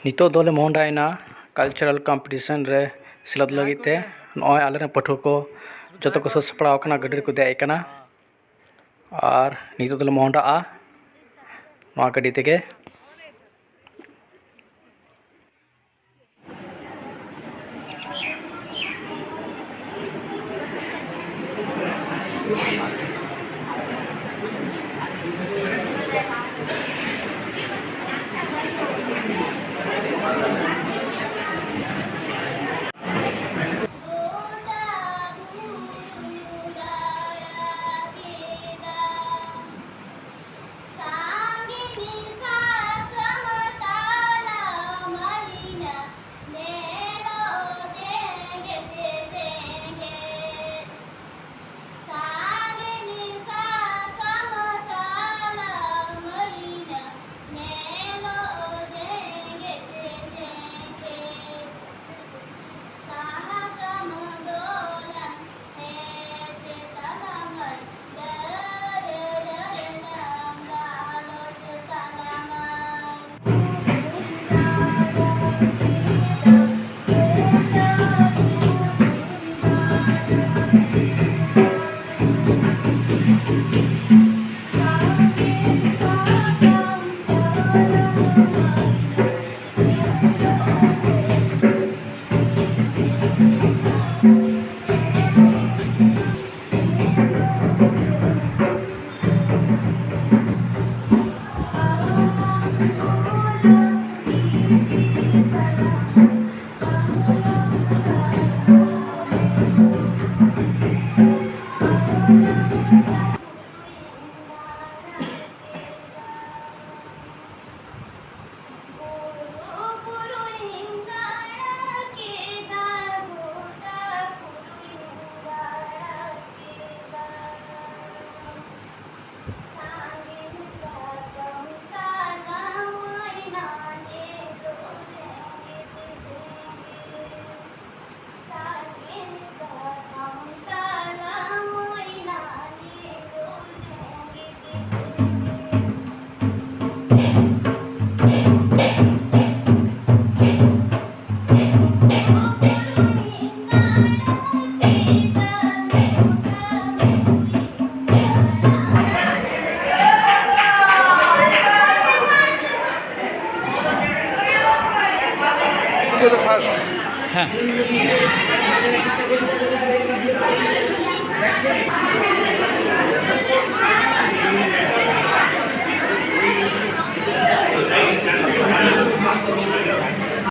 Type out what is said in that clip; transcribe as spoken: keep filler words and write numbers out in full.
ᱱᱤᱛᱚᱜ ᱫᱚᱞᱮ ᱢᱚᱦᱰᱟᱭᱮᱱᱟ cultural competition ᱨᱮ ᱥᱮᱞᱮᱫ ᱞᱟᱹᱜᱤᱫ ᱛᱮ᱾ ᱱᱚᱜᱼᱚᱭ ᱟᱞᱮᱨᱮᱱ ᱯᱟᱹᱴᱷᱩᱣᱟᱹ ᱠᱚ ᱡᱚᱛᱚ ᱠᱚ ᱥᱟᱹᱛ ᱥᱟᱯᱲᱟᱣ ᱟᱠᱟᱱᱟ, ᱜᱟᱹᱰᱤ ᱨᱮᱠᱚ ᱫᱮᱡ ᱟᱠᱟᱱᱟ᱾ ᱟᱨ ᱱᱤᱛᱚᱜ ᱫᱚᱞᱮ ᱢᱚᱦᱰᱟᱜᱼᱟ ᱱᱚᱣᱟ ᱜᱟᱹᱰᱤ ᱛᱮᱜᱮ᱾ ᱫᱚ ᱯᱷᱟᱥᱴ᱾ ᱦᱮᱸ᱾